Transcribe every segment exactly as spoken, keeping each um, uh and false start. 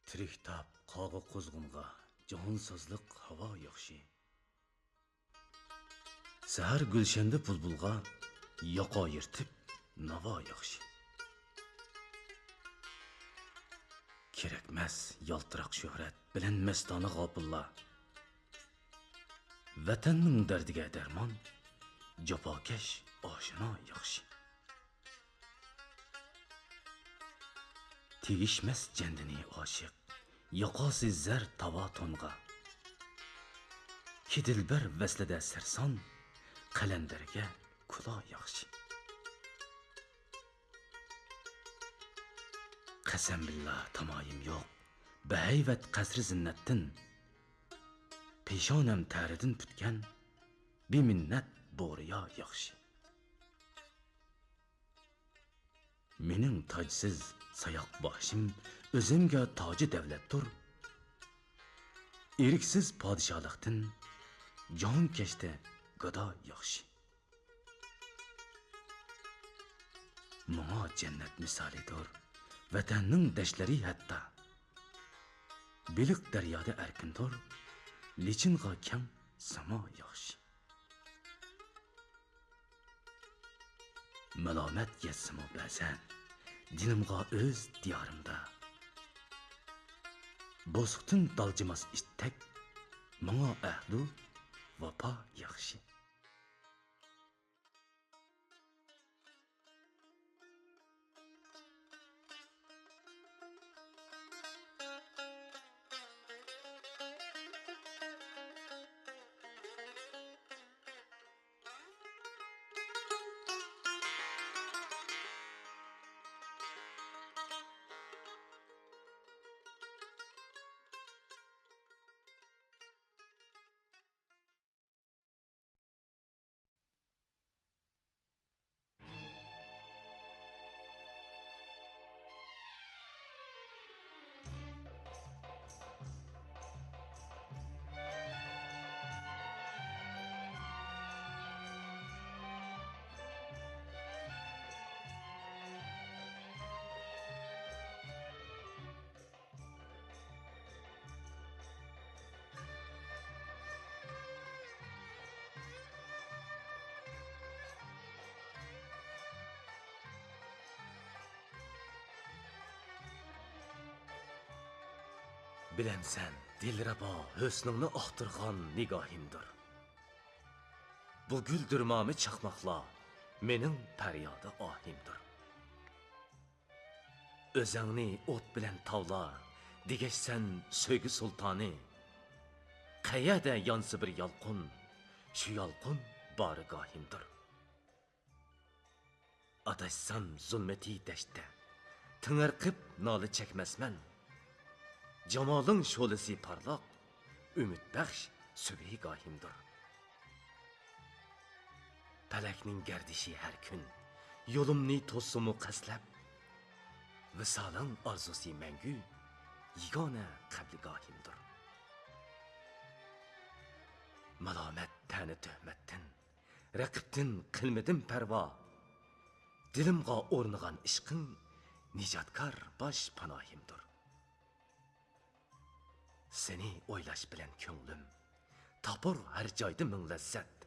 تىرىك تاپ قاغا قۇزغۇنغا جاھانسازلىق ھاۋا ياخشى. سەھەر گۈلشەندە بۇلبۇلغا ياقا يىرتىپ ناۋا ياخشى. كېرەكمەس يالتىراق شۆھرەت بىلەن مەستانە غاپىللار. ۋەتەننىڭ دەردىگە دەرمان، جاپاكەش ئاشنا ياخشى. تېگىشمەس جەندىنى ئاشىق، ياقاسى زەر تاۋا تونغا. كى دىلبەر ۋەسلىدە سەرسان، قەلەندەرگە كۇلا ياخشى. قەسەم بىللا تامايىم يوق، بەھەيۋەت قەسرى زىننەتتىن. پېشانەم تەرىدىن پۈتكەن، بىمىننەت بورىيا ياخشى. مېنىڭ تاجسىز ساياق باشىم ئۆزۈمگە تاجى دەۋلەتتۇر. ئېرىكسىز پادىشاھلىقتىن جاھانكەشتە گادا ياخشى. ماڭا جەننەت مىسالىدۇر ۋەتەننىڭ دەشتلىرى ھەتتا. بېلىق دەريادا ئەركىندۇر، لېچىنغا كەڭ ساما ياخشى. مالامەت يەتسىمۇ بەزەن دىلىمغا ئۆز دىيارىمدا، بوسۇقتىن دالجىماس ئىتتەك ماڭا ئەھدۇ ۋاپا ياخشى. بىلەمسەن، دىلرەبا ھۆسنۈڭنى ئاختۇرغان نىگاھىمدۇر. بۇ گۈلدۈرمامى چاقماقلار مېنىڭ پەريادى ئاھىمدۇر. ئۆزەڭنى ئوت بىلەن تاۋلا، دېگەچسەن سۆيگۈ سۇلتانى. قەيەردە يانسا بىر يالقۇن، شۇ يالقۇن بارگاھىمدۇر. ئاداشسام زۇلمىتى دەشتتە، تېڭىرقىپ نالە چەكمەسمەن. جامالىڭ شولىسى پارلاق، ئۈمىد بەخش سۈبھىگاھىمدۇر. پەلەكنىڭ گەردىشى ھەر كۈن يولۇمنى توسسىمۇ قەستلەپ، ۋىسالىڭ ئارزۇسى مەڭگۈ يېگانە قەبلىگاھىمدۇر. مالامەت تەنە تۆھمەتتىن، رەقىبتىن قىلمىدىم پەرۋا. دىلىمغا ئورنىغان ئىشقىڭ نىجاتكار باش پاناھىمدۇر. سېنى ئويلاش بىلەن كۆڭلۈم تاپۇر ھەر جايدا مىڭ لەززەت.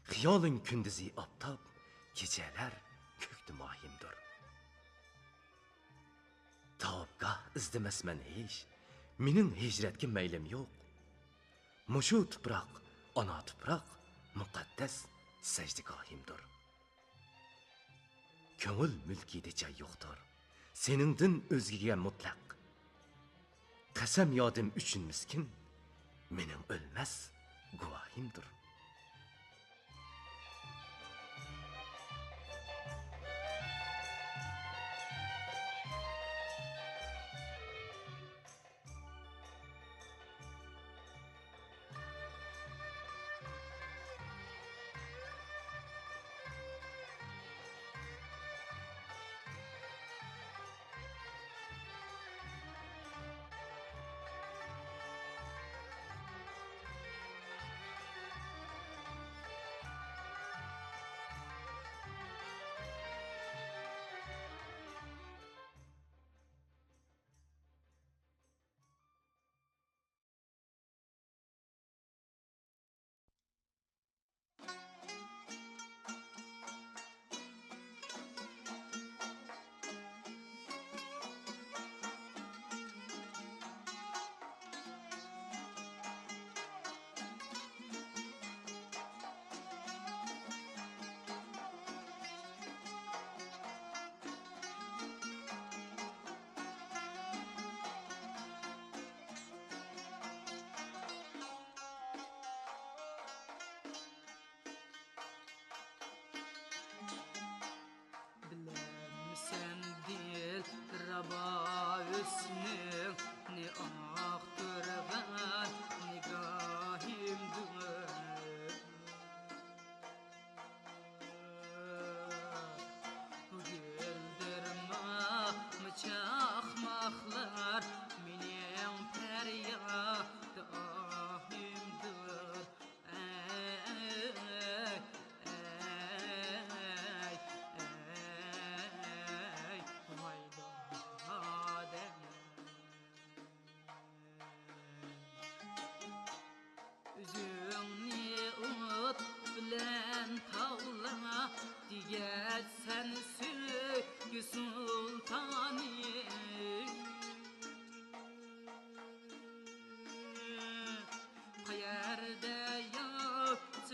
خىيالىڭ كۈندۈزى ئاپتاپ، كېچەلەر كۆكتە ماھىمدۇر. تاۋابگاھ ئىزدىمەسمەن ھېچ، مېنىڭ ھىجرەتكە مەيلىم يوق. مۇشۇ تۇپراق، ئانا تۇپراق، مۇقەددەس سەجدىگاھىمدۇر. كۆڭۈل مۈلكىدە جاي يوقتۇر سېنىڭدىن ئۆزگىگە مۇتلەق. قەسەم يادىم ئۈچۈن مىسكىن، مېنىڭ ئۆلمەس گۇۋاھىمدۇر.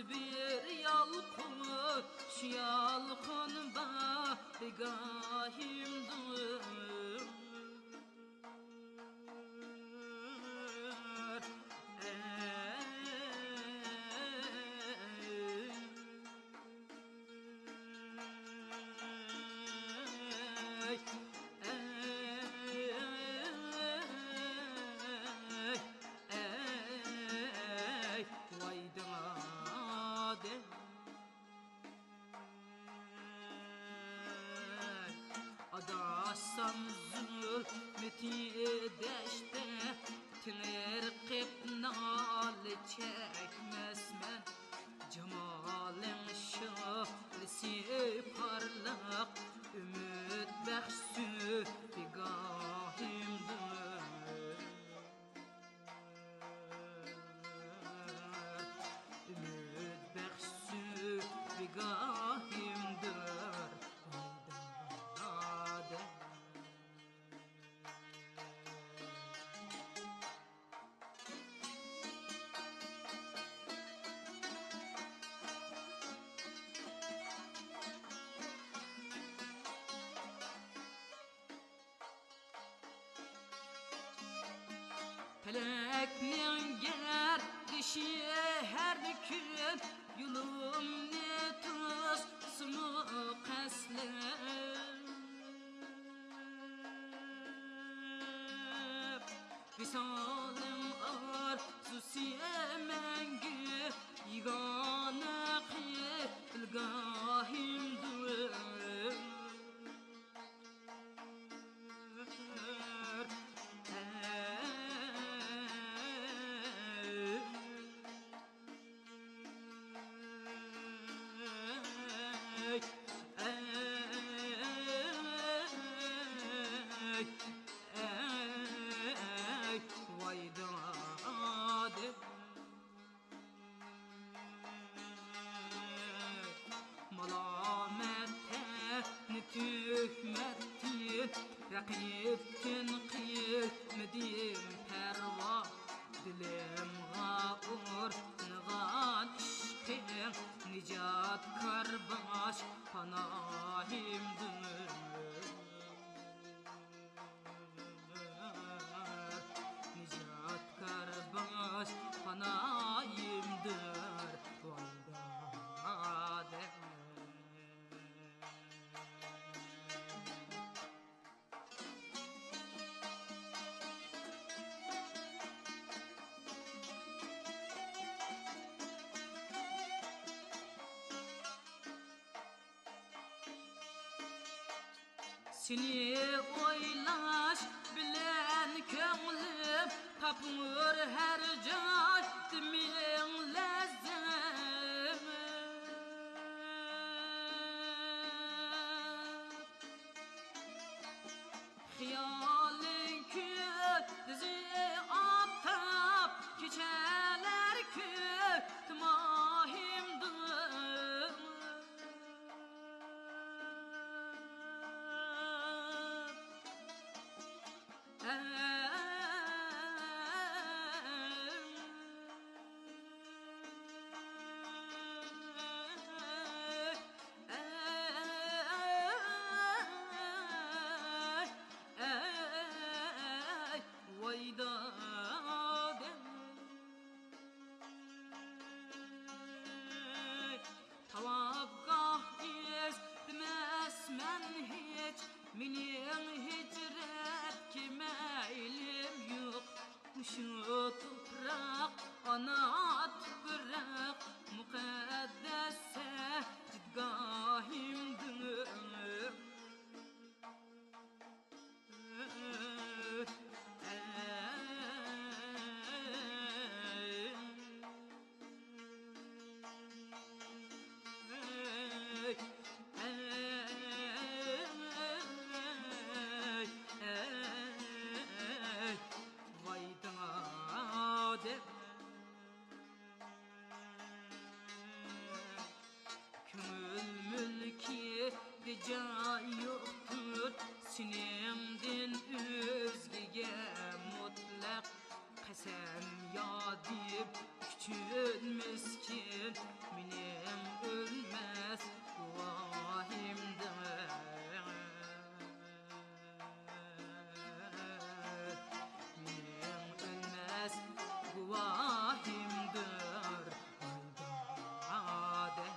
بىر يالقۇن، شۇ يالقۇن بارگاھىمدۇر. ئەي، ئەي، ئەي، ۋاي دادە. ئاداشسام زۇلمىتى دەشتتە، تېڭىرقاپ نالە چەكمەسمەن. جامالىڭ شۆلىسى پارلاق، ئۈمىد بەخش سۈپىگاھىمدۇر. ئۈمىد بەخش سۈپىگاھىمدۇر. ۋاي دادە. پەلەكنىڭ گەردىشى ھەر كۈن يولۇمنى توسسىمۇ قەستلەپ. ۋىسالىڭ ئارزۇسى مەڭگۈ يېگانە قىبلىگاھىمدۇر. ئەي، ئەي، ئەي، ۋاي دادە. مالامەتنى تۆھمەتتىن، رەقىبتىن قىلمىدىم پەرۋا. دىلىمغا ئورنىغان ئىشقىڭ نىجاتكار باش پاناھىمدۇر. نىجاتكار باش پاناھىمدۇر، ۋاي دادە. سېنى ئويلاش بىلەن كۆڭلۈم تاپۇر ھەر جايدا مىڭ لەززەت. خىيالىڭ كۈندۈزى ئاپتاپ، كېچەلەر كۈن تاماھىمدۇر. ۋاي دادەم. تاۋابگاھ ئىزدىمەسمەن ھېچ، مېنىڭ ھىجرەتكە مەيلىم يوق. مۇشۇ تۇپراق، ئانا تۇپراق، مۇقەددەس سەجدىگاھىمدۇر. كۆڭۈل مۈلكىدە جاي يوقتۇر سېنىڭدىن ئۆزگىگە مۇتلەق. قەسەم يا دېيىپ كۈچ ئۈچۈن مىسكىن مېنىڭ ئۆلمەس گۇۋاھىمدىر. مېنىڭ ئۆلمەس گۇۋاھىمدىر ئايدىڭ ئادەم.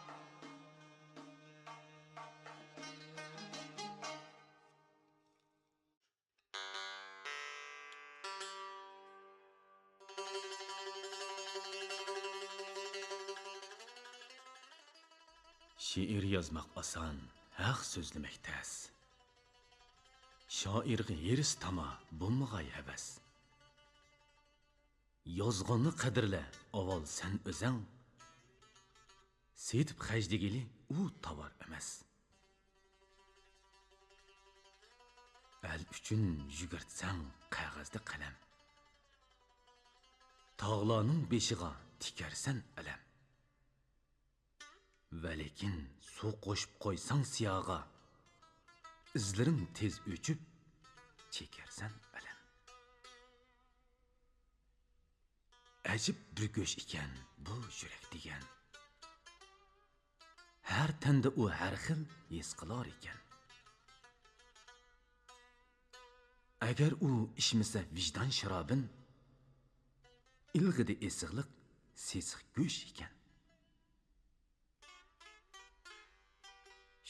شېئىر يازماق ئاسان، ھەق سۆزلىمەك تەس. شائىرغا ھېرىس تاما، بولمىغاي ھەۋەس. يازغاننى قەدىرلە ئاۋۋال سەن ئۆزەڭ، سېتىپ خەجلىگىلى ئۇ تاۋار ئەمەس. ئەل ئۈچۈن يۈگۈرتسەڭ قەغەزدە قەلەم، تاغلارنىڭ بېشىغا تىكەرسەن ئەلەم. ۋەلىكىن سۇ قوشۇپ قويساڭ سىياغا، ئىزلىرىڭ تېز ئۆچۈپ، چېكەرسەن ئەلەم. ئەجەب بىر گۆش ئىكەن بۇ يۈرەك دېگەن. ھەر تەندە ئۇ ھەر خىل ھېس قىلار ئىكەن. ئەگەر ئۇ ئىچمىسە ۋىجدان شارابىن، ئىلغىدە ئېسىقلىق سېسىق گۆش ئىكەن.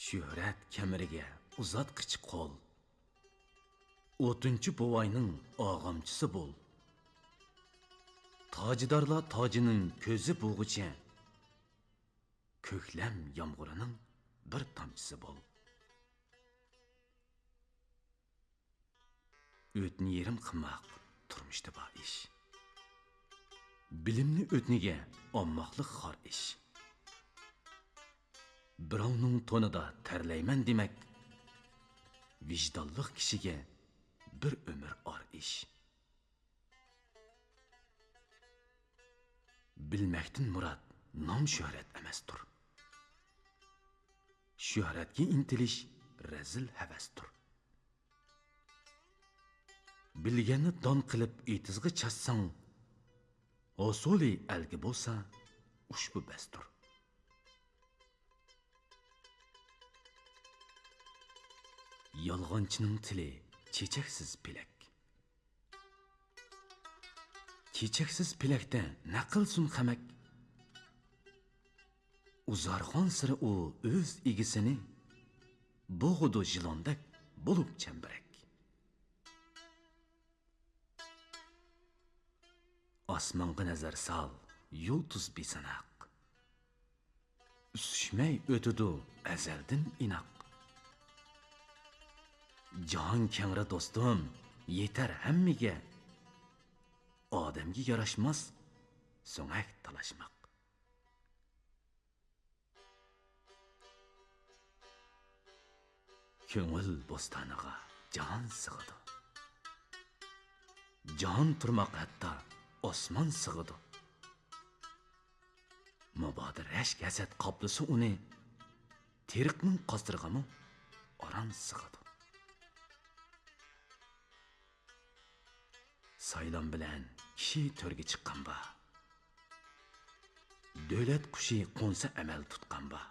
شۆھرەت كەمىرىگە ئۇزاتقىچە قول، ئوتۇنچى بوۋاينىڭ ئاغامچىسى بول. تاجدارلار تاجىنىڭ كۆزى بولغۇچە، كۆكلەم يامغۇرىنىڭ بىر تامچىسى بول. ئۆتنە يېرىم قىلماق تۇرمۇشتا بار ئىش. بىلىمنى ئۆتنىگە ئالماقلىق خار ئىش. بىراۋنىڭ تونىدا تەرلەيمەن دېمەك، ۋىجدانلىق كىشىگە بىر ئۆمۈر ئار ئىش. بىلمەكتىن مۇراد نام-شۆھرەت ئەمەستۇر. شۆھرەتكە ئىنتىلىش رەزىل ھەۋەستۇر. بىلگەننى دان قىلىپ ئېتىزغا چاچساڭ، ھوسۇلى ئەلگە بولسا ئۇشبۇ بەستۇر. يالغانچىنىڭ تىلى چېچەكسىز پېلەك. چېچەكسىز پېلەكتە نە قىلسۇن خەمەك؟ ئۇزارغانسېرى ئۇ ئۆز ئىگىسىنى، بوغىدۇ يىلاندەك بولۇپ چەمبىرەك. ئاسمانغا نەزەر سال، يۇلتۇز بىساناق. ئۈسۈشمەي ئۆتىدۇ ئەزەلدىن ئىناق. جاھان كەڭرى دوستۇم، يېتەر ھەممىگە. ئادەمگە ياراشماس سۆڭەك تالاشماق. كۆڭۈل بوستانىغا جاھان سىغىدۇ. جاھان تۇرماق ھەتتا ئاسمان سىغىدۇ. مۇبادا رەشك ھەسەت قاپلىسا ئۇنى، تېرىقنىڭ قاسرىغىمۇ ئاران سىغىدۇ. سايلام بىلەن كىشى تۆرگە چىققان بار. دۆلەت قۇشى قونسا ئەمەل تۇتقان بار.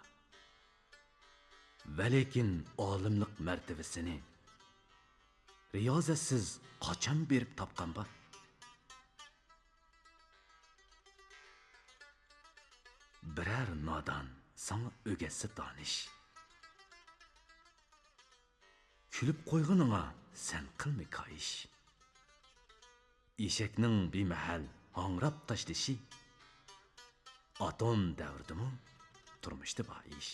ۋەلىكىن ئالىملىق مەرتىۋىسىنى رىيازەتسىز قاچان بېرىپ تاپقان بار؟ بىرەر نادان ساڭا ئۆگەتسە دانىش، كۈلۈپ قويغىنىڭا سەن قىلما كايىش. ئېشەكنىڭ بىمەھەل ھاڭراپ تاشلىشى ئاتوم دەۋرىدىمۇ تۇرمۇشتا بار ئىش.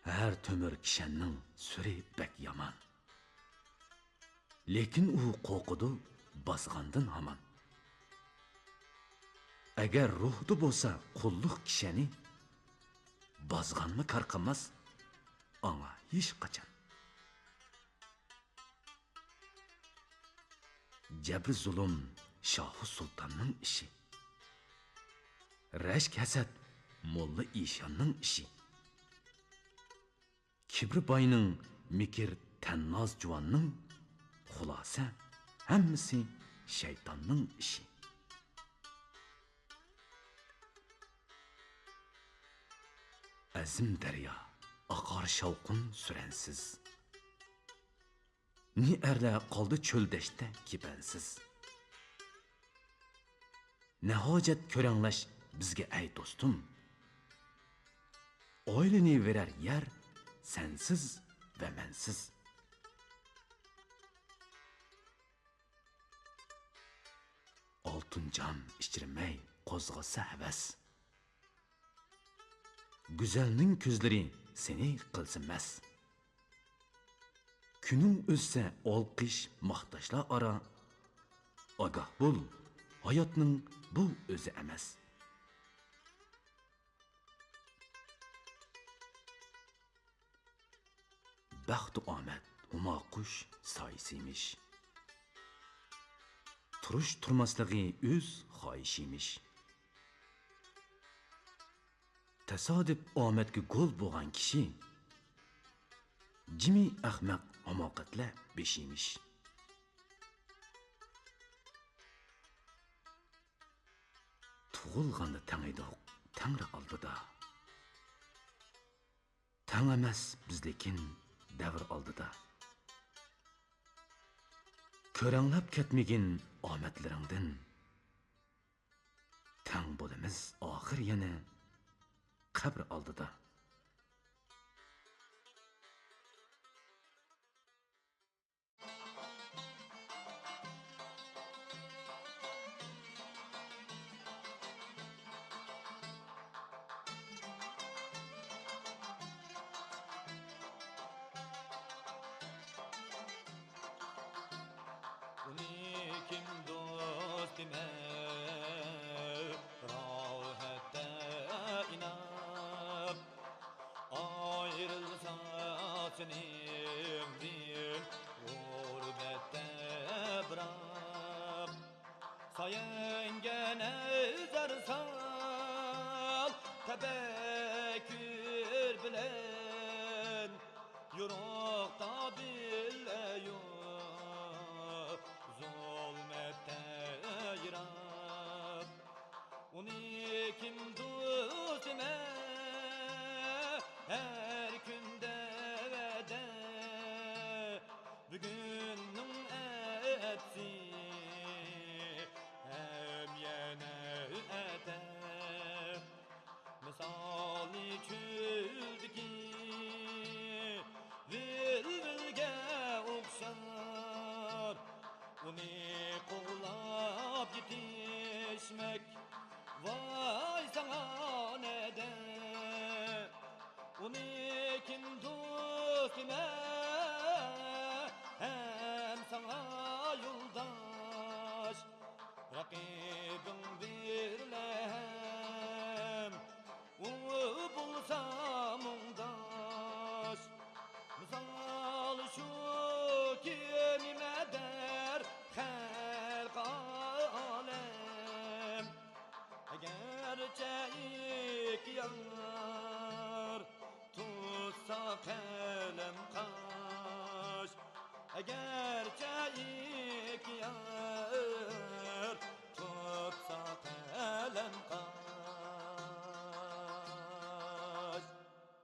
ھەر تۆمۈر كىشەننىڭ سۈرى بەك يامان. لېكىن ئۇ قورقىدۇ بازغاندىن ھامان. ئەگەر روھتا بولسا قۇللۇق كىشەنى، بازغانمۇ كار قىلماس ئاڭا ھېچقاچان. جەبرى زۇلۇم شاھۇ سۇلتاننىڭ ئىشى. رەشك ھەسەت موللا ئىشاننىڭ ئىشى. كىبرى باينىڭ، مىكىر تەنناز جۇۋاننىڭ، خۇلاسە ھەممىسى شەيتاننىڭ ئىشى. ئەزىم دەريا ئاقار شاۋقۇن سۈرەنسىز. نېرىلەر قالدى چۆل-دەشتتە كېپەنسىز. نە ھاجەت كۆرەڭلەش بىزگە، ئەي دوستۇم. ئايلىنىۋېرەر يەر سەنسىز ۋە مەنسىز. ئالتۇن جام ئىچىرمەي قوزغىسا ھەۋەس. گۈزەلنىڭ كۆزلىرى سېنى قىلسا مەس. كۈنۈڭ ئۆتسە ئالقىش، ماختاشلار ئارا. ئاگاھ بول، ھاياتنىڭ بۇ ئۆزى ئەمەس. بەختۇ ئامەت ھۇما قۇش سايىسىمىش. تۇرۇش تۇرماسلىقى ئۆز خاھىشىمىش. تاسادىپ ئامەتكە گول بولغان كىشى، جىمى ئەخمەق ھاماقەتلەر بېشىمىش. تۇغۇلغاندا تەڭ ئىدۇق تەڭرى ئالدىدا. تەڭ ئەمەس بىز لېكىن دەۋر ئالدىدا. كۆرەڭلەپ كەتمىگىن ئامەتلىرىڭدىن. تەڭ بولىمىز ئاخىر يەنە قەبرە ئالدىدا. ئۇنى كىم دوستىمەن راھەتتە ئىناپ، ئايرىلسا سېنىڭدىن غۇربەتتە بىراق. سايەڭگە نەزەر سال تەپەككۇر بىلەن، يورۇقتا بىللە يوق، زۇلمەتتە يىراق. ئۇنى كىم دوستىمەن ھەر كۈندە ۋەدە، بۈگۈننىڭ ئەتىسى ھەم يەنە ئەتە. مىسالى چۆلدىكى ۋىلۋىلگە ئوخشار، ئۇنى قوغلاپ يېتىشمەك ۋاي ساڭا نەدە. ئۇنى كىم دوستىمەن ھەم ساڭا يولداش، رەقىبىڭ بىرلە ھەم ئۇ بولسا مۇڭداش. مىسال شۇكى، نېمە دەر خەلق ئالەم، ئەگەرچە ئىككى يار تۇتسا قەلەم قاش، ئەگەرچە ئىككى يار تۇتسا قەلەم قاش.